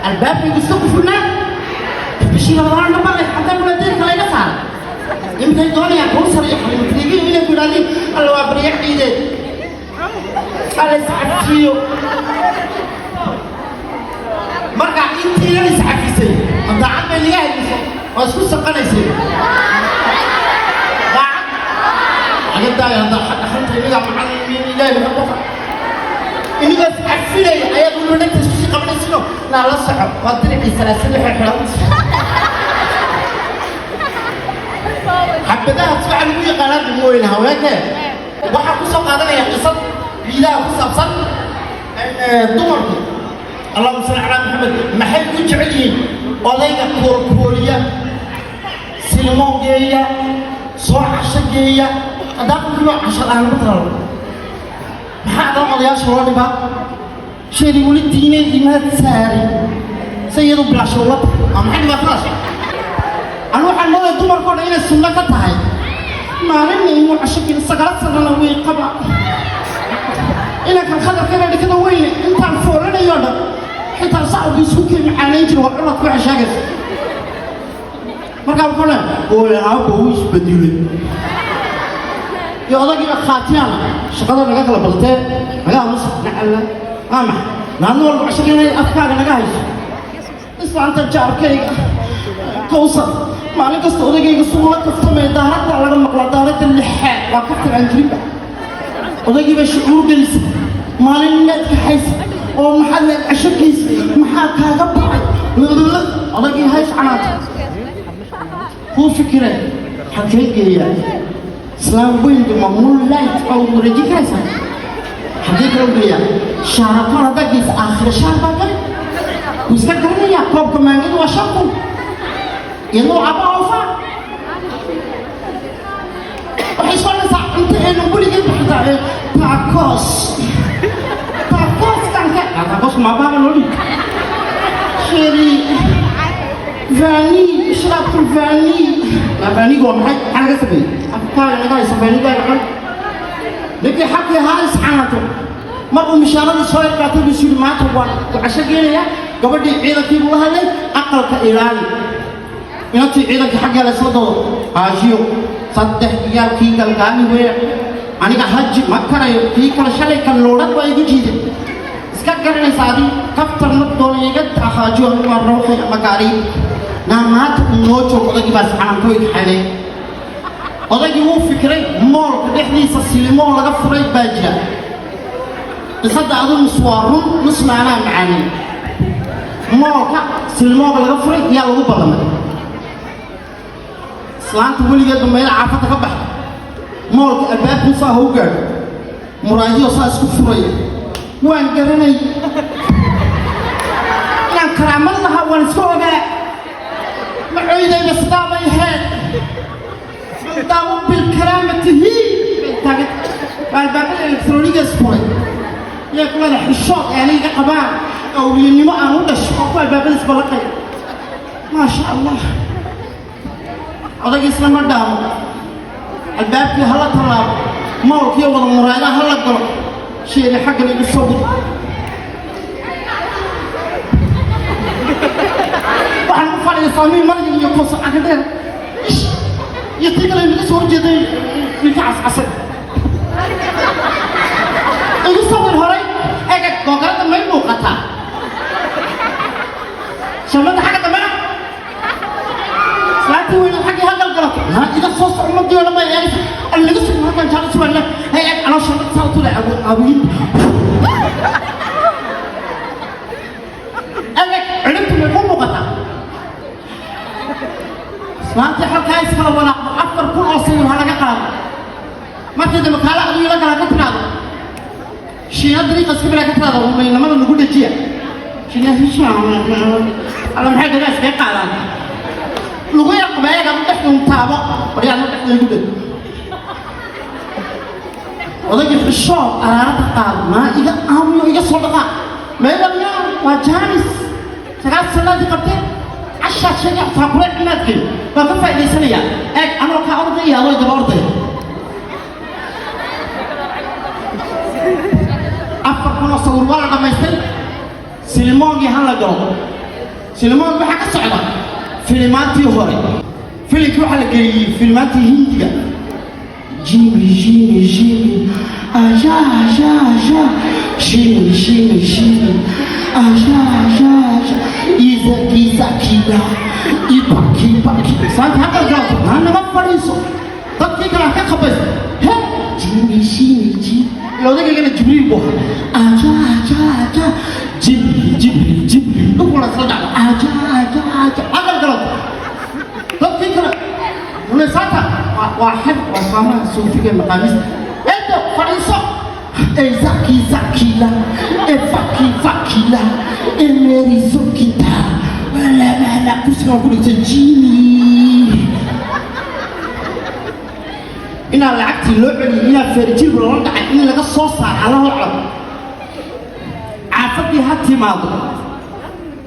Albaabkaygu iska qufulnaa bishii Rabadaan dhan baa haddaan kula deerka layga saaray. Imikay doonayaan Kawsar iyo Xaliimo inay ku yidhahdeen, "Alla, waa barya ciideed, alla iscafiyo." Marka intiinan iscafisay, ma daacad bay naga hayso? Waa isku saqanaysay daacad aga daaya. Hadda xanta inaga macallimiin Ilaahay ka boqa, inigoo iscafinaya ayaad weliba dhegta isku sii qabanaysino. Naa la soco, waa diricii salaasada xirxiran. Xabadahaas waxaa lagu yaqaanaa degmooyin haweenke. Waxaa ku soo qaadanaya qisad ciidaha ku saabsan. Dumarku, allahuma salli calaa Maxamed, maxay u jecel yihiin odayga koolkooliya, silmoon geeya, soo casho geeya? Haddaa qofkiiba casho la'aan ma taraalo. Maxaa haddana odayaasha loo dhibaa? Sheeri weli diineed imaad saarin se iyadu bilaasho ula tahay. Waa maxay dhibaatadaas? Anu waxaan moodaya dumarkoo dhan inay sunno ka tahay. Maalinna inuu casho geli, 9 sanana way qaba. Inankan khadarkana dhikada weyne intaan foolanayo dhan xitaa sacabku isku kii macaanayn jira. Waa culadku waxay sheegaysa. Markaa wuxuu leeyahay, "Ooy, aabba wuu isbedelay." Iyo odagiiba khaatiyana shaqada naga kala badatee, naga aamusa nacalla. Waa maxay maalin walba casho inay afkaaga naga hayso? Islaanta jaarkayga Kawsar maalin kasta odagayga suu la kaftamaya daaraddaa laga maqlaa, daaradda lixaad. Waa kaftan aan jirinba. Odaygii bay shucuur gelisa. Maalin meed kaxaysa oo maxaad leed casho geysa, maxaa kaaga bacay? Odaygii hays canaanta kuu fikireen. Xagee geeyaa islaam weyn? Ma Moonlight oo wareejin karaysaa? Xagee kale u geeyaa? Sheraton haddaa geysa, aakhira shaar baa gali. Wuu iska garanayaa. Koobka maangadu waa 5000, iyadoo caba oofa. Waxay soo dhaysaa cunto eenu weligeed xitaa tacos, tacos kanka tacos maabaaba loo dhiib. Chéri, vanille, sharaabkul vanille. Vanille waa maxay? Maxaa laga sameeyey? Afkaaga naga haysa, vanillaaga cun. Ninkii xaqii ahaa iscanato. Mar uu mishaaradii soo yarqaatay buu yidhi, "Maanta waan ku casho geenayaa." Gabadhii ciidankii buu la hadlay, "Aqalka ilaali." Inantii ciidankii xaggee la isla doodo, "Haajiyo, saddex ciyaalkii galgaali weya, aniga haji ma karayo. Kii kale shalay kan loodhan waa igu jiiday, iska garanaysa adi kaftar ma doona iga haajiyo. Anigu waan rawxay ama gaari naa maanta uu noo joog." Odaygii baa iscanantooy kaxaynay. Odaygii wuu fikiray. Mall-ka dhexdiisa silimoon laga furay baa jira. Qisadda adu nus waa run, nusna anaa macaanay. Mall-ka silimoonka laga furay yaa lagu ballamay. Islaanta weligeedba meela caafadda ka baxda, mall-ka albaabkuu saa ha u gaadho, muraayadiyoo saa isku furaya. "Waan garanay inaan karaamad lahaa, waan iska ogaa. Macoydayda sidaa bay ahayd, baldaawo bilkaraamatihi bay taagan." Waa albaabada elektroniga isfuray. Yaa ku leeda xishood ee aniga qabaan, awliyanimo aan u dhasho oo ku albaabada isbalaqay. Maasha Allah, odagii isla ma dhaamo. Albaabkii hala tallaabo, mall-kiiyo wada muraayadaha hala galo. "Sheeri, xaggan igu soo gud." Waxaan ku fadhiya saamiin Maryam iyo Kowsar Cagadheer ish iyo tii kale naga soo horjeeday ninka cascasay. "Igu sawir horay." Ega googarada may muuqataa shamada xagga dambena. Islaantii weyna xaggii ha galgalato. "Naa iga soo soco." Madii oo dhan bay eegaysa. "Alla, naga sug halkan jaalo sugan." Hey, eg anoo shamad saa u tulay awiin. Eg cidhibtu may ku muuqataa. Islaantii halkaa iskala walaaqdo. 4000 oo sawir ha laga qaado. Markii dambe kaala adigu la galaa ka tiraado, shiina dariiqa iska bilaa ka tiraado, maynamada nagu dhajiya. Shiina alla maxay dhagaa iskaga qaadaan lagu yar qabeeyaga u dhexda un taabo baryaadna dhexda igu dheg. Odaygii xishood araarada qaado. "Maa iga aamuyo, iga soo dhaqaa meelamyaa." Waa jaanis 9 sanaadii qabteen cashaad sheegay xitaa kule cimaadkay waan ka faa'idaysanayaa. Eeg anoo kaa ordaya, adoo daba ordaya. 4000 oo sawir waa la dhammaystay. Silimoogii ha la galo. Sinimada waxaa ka socda filimaantii hore. Filimkii waxaa la geliyey filimaantii Hindiga. Jimmy, Jimmy, Jimmy, aja, aja, aja, Jimmy, Jimmy, Jimmy, aja, aja, aja, Izaki, Zakila, Ibaki, Baki. Islaanta ha galgalato, ha naga fadhiiso, dadkii kale ha ka khabayso. He, Jimmy, Jimmy, Jimmy. Ila odaygagana Jibriil buu ahaa. Aja, aja, aja, Jibri, Jibri, Jibri, dhulkuna isla dhacdo. Aja, aja, aja, ha galgalato, dadkii kale rumaysaanta waa xad, waa islaamaha suufiga maqaamiista. Edo, fadhiiso. E zaki zakila, e faki fakila, e meri zokita wala wala. Kursigan ku dhigtay Jimmy inaa lacagtii loo celiyey, inaa feerjilba loola dhacay, in laga soo saaro, Allahu aclam. Caafadii ha timaado.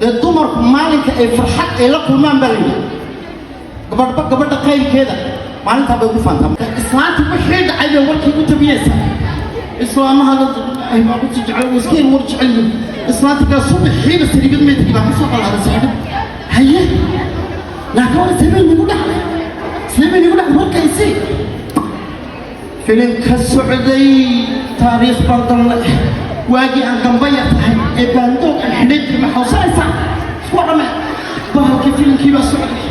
Dee dumarku maalinka ay farxad ay la kulmaan baa la yidhi, gabadhba gabadha qayrkeeda maalintaa bay ugu faantaa. Islaantii wixii dhacay bay warkii u tabiyeysaa. Islaamaha ay baa ku jecel, iskeen war jecel yihiin. Islaantii kale subaxiiba sariibad meydkii baa ka soo qalaaday. Saaxiib, haye, laakiin waa sabay nagu dhacday, sabay nagu dhacday warkaysi. Filim ka socday taariikh baan galnay. Waagii aan gambaya tahay ee baandoog aan xidhan jiray, ma xawsanaysaa? Isku dhame bahalkii filimkii baa socday.